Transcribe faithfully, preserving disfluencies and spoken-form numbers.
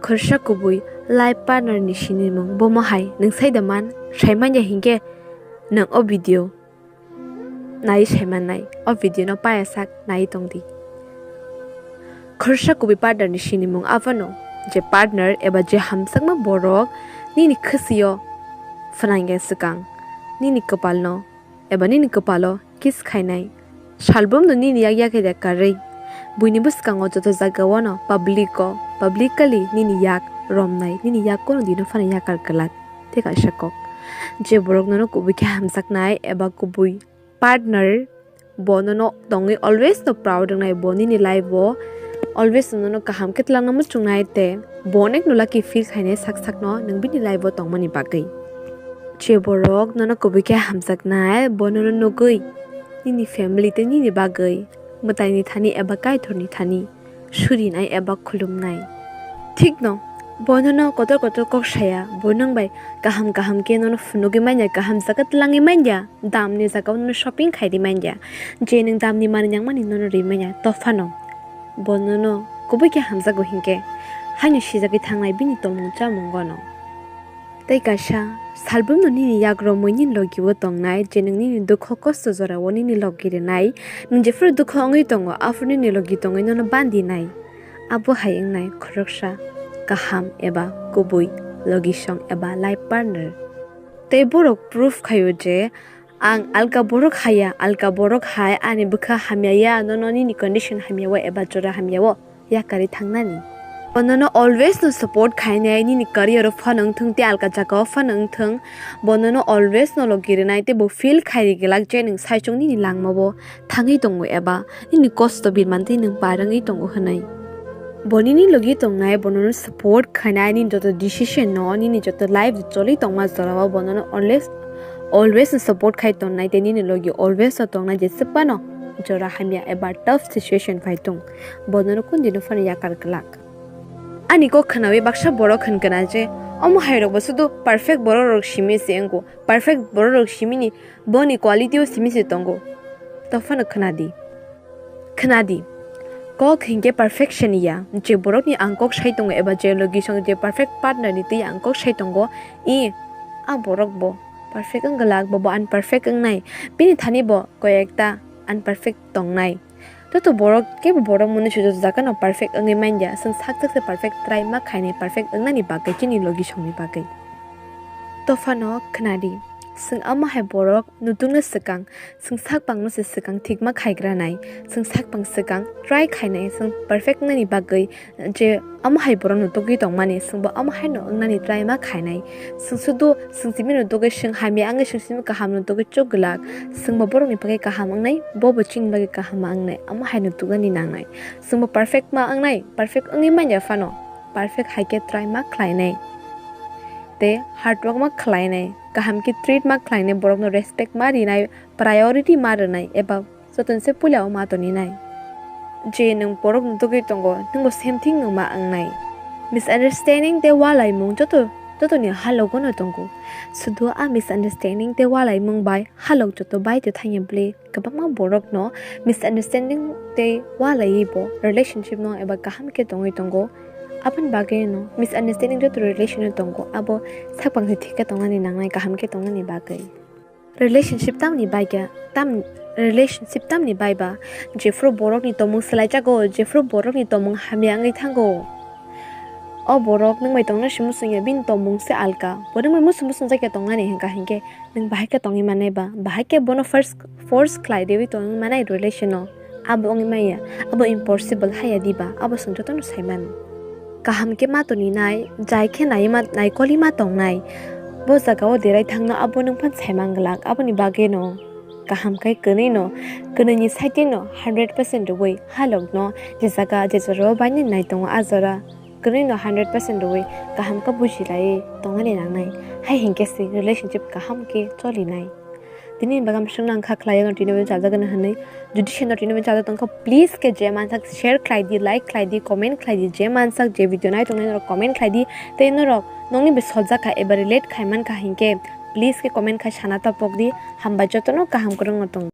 Khorsa kubui life partner ni sinimung bomo hai nwng sai da man, sai manya hinkhe nwng o video nai sai mannai, o video no paya sak nai tongdi. Khorsa kubui partner ni sinimung abono je partner eba je hamjakma borok nini khwsio phnangya swkang nini kwpalno eba nini kwpalo kiss khainai. Salbumno nini yak yakhe de karwi. Buini bwskango joto jagao no public o, publicly nini yak romnai, nini yak kono dino phano yakar kwlak. Tei kaisa kok. Je borok nono kubui khe hamjaknai eba kubui partner, bo nono tongwi always no proud wngnai, bo nini life o always nono kaham khe twlangna muchungnai tei bo onek no lucky feel khainai sak sakno nwng bini life o tongmani bagwi. Je borok nono kubui khe hamjaknai, bo nono nugwi nini family tei nini bagwi mwtaini thani eba Kaitorni thani surinai eba khulumnai. Thikno, bo nono kotor kotor kok saya, bo nwng bai kaham kaham khe nono phunugwi manya, kaham jaga twlangwi manya, damni jagao nono shopping khaidi manya, je nwng damni manwi nangmani nono ri manya, tophano bo nono kubui khe hamjago hinkhe haino sijagwi thangnai bini tongmung chamungono. Tei kaisa, salbumno nini yak romwi nini logi o tongnai, je nwng nini dukho kosto jorao nini logi rwnai, nwng jephuru dukho wngwi tongo, aphuru nini logi tongwi nono bandinai. Abo hai wngnai khoroksa kaham eba kubui logisong eba life partner. Tei borok proof khaio je ang alka borok haya, alka borok hai ani bwkha hamya ya, nono nini condition hamya o eba jora hamya o yakarwi thangnani. Bo nono always no support khainai, nini career o phano wngthung tei alka jaga o phano wngthung, bo nono always no logi rwnai tei bo feel khairi glak je nwng saichung nini langma o thangwi tongo eba nini kosto birmantwi nwng par wngwi tongo hwnwi. Bo nini logi tongnai, bo nono support khainai, nini joto decision no, nini joto life choli tongma jorao bo nono always, always no support khai tongnai tei nini logi always no tongnai, jeswk phano jora hamya eba tough situation phai tong. Bo nono kundino phano yakar glak. Ani kok khwnawi baksa borok hwn gana je, omo hai rok bo sudu perfect borok rok simi se wngo, perfect borok rok simini boni quality o simi se tongo. Tophano khwnadi. Khwnadi. Kok hinkhe perfection ya, je borokni ang kok sai tongo eba je logisong je perfect partner ni twi ang kok sai tongo, i, a borok bo perfect wng glak, bo bo unperfect wngnai, bini thani bo koi ekta unperfect tongnai. Joto borok kebo borok mwnwi se joto jaga no perfect wngwi manya, chwng sak sak se perfect try ma khainai perfect wngnani bagwi chini logisong ni bagwi. Tophano khwnadi, chwng omo hai borok nutukna swkang, chwng sak bangno se swkang thikma khaigra nai, chwng sak bang swkang try khainai, chwng perfect wngnani bagwi je omo hai borok nutugwi tongmani, chwngbo omo haino wngnani try ma khainai. Chwng sudu chwng simino tugwi chwng hamya wngwi chwng simi kahamno tugwi chuk glak. Chwngbo borokni bagwi kaham wngnai, bobo chini bagwi kaham wngnai, omo haino tugani nangnai. Chwngbo perfect ma wngnai, perfect wngwi manya phano, perfect hai khe try ma khlainai. Tei hard work ma khlainai, kaham khe treat ma khlainai, borokno respect ma rinai, priority ma rwnai, eba jotono se puila o ma toni nai. Je nwng borok no tugwi tongo, nwngbo same thing no ma wngnai. Misunderstanding tei walaimung joto, jotoni halogo no tongo. Sudu a misunderstanding tei walaimung bai halok joto bai tei thangya bwlwi kwbangma borok no misunderstanding tei walaiwi bo relationship no eba kaham khe tongwi tongo. Aboni bagwi no misunderstanding joto relation no tongo, abo sak bang se thik khe tongnani nangnai, kaham khe tongnani bagwi. Relationship tamni bai khe, tam, relationship tamni bai ba, jephuru borokni tongmung swlaijago, jephuru borokni tongmung hamya wngwi thango. O borok nwng bai tongna se muchungya, bini tongmung se alka. Bo nwng bai muchung muchung jakya tongnani hwnkha hinkhe, nwng bahai khe tongwi mannai ba, bahai khe bono first force khlai riwi tongwi mannai relation o. Abo wngwi manya, abo impossible haya diba, abo chwng jotono sai mano. Kaham khe ma toni nai, jai khe nai ma, naikolwi ma tongnai. Bo jaga o derai thangno abo nwng phan sai man glak, aboni bagwi no kaham khe kwnwi no, kwnwi ni side no hundred percent rwui halok no je jaga je jora o bainani nai tongo a jora kwnwi no hundred percent rwui kaham khe buji laiwi tongnani nangnai. Hai hinkhe se relationship kaham khe choli nai. Tini bagam swngna wngkha khlai ano tini bo chajak gana hwnwi. Jodi se no tini bo chajak tongkha, please khe je mansak share khlai di, like khlai di, comment khlai di, je mansak je video nai tongnai norok comment khlai di. Tei norok nokni bo sojak kha eba relate khai man kha hinkhe please khe comment khai sana ta pok di. Hambai jotono kaham kwrwng no tong.